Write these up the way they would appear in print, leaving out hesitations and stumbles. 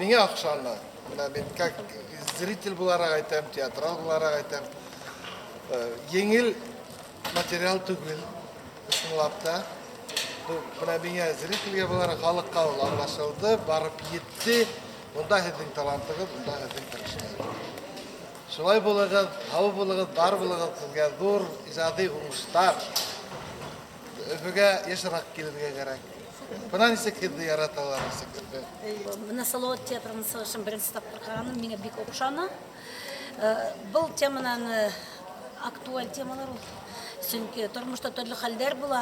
Миңә оҡшаны. Менә мин как зритель булараҡ әйтәм, театрал булараҡ әйтәм. Еңел материал түгел, ысынлап та. Бына миңә зрительгә булараҡ халыҡҡа ул аңлашылды, барып етте. Унда һеҙҙең талантығыҙ, унда һеҙҙең тырышлығығыҙ. Шулай булығыҙ, һау булығыҙ, бар булығыҙ, һеҙгә ҙур ижади уңыштар. Өфөгә йышыраҡ килергә кәрәк. Бына нисек һеҙҙе яраталар, нисек һеҙҙе. Менә Салават театрының сығышын беренсе тапҡыр ҡараным, миңә бик оҡшаны. Был теманан актуаль темалар ул. Сөнки тормошта төрлө хәлдәр була.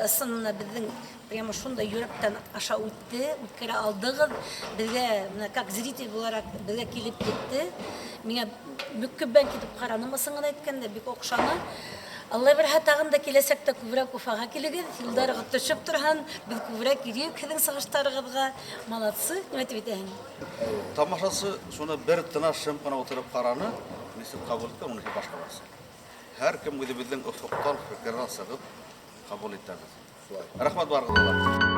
Ысын менә беҙҙең прямо шундай йөрәктән аша үтте, үткәрә алдығыҙ. Беҙгә менә как зритель булараҡ беҙгә килеп етте. Миңә мөкиббән китеп ҡараным, ысын гына әйткәндә, бик оҡшаны. Алла бирһә, тағын да киләсәктә күберәк Уфаға килегеҙ, юлдарығыҙ төшөп торһон, беҙ күберәк йөрөйөк һеҙҙең сығыштарығыҙға. Молодцы, нимә тип әйтәһең? Тамашасы шуны бер тына шым ҡына ултырып ҡараны, нисек ҡабул иткән, уныһы башҡа нәрсә. Һәр кем үҙебеҙҙең офоҡтан, фекерҙән сығып ҡабул итәбеҙ. Рәхмәт барығыҙға ла.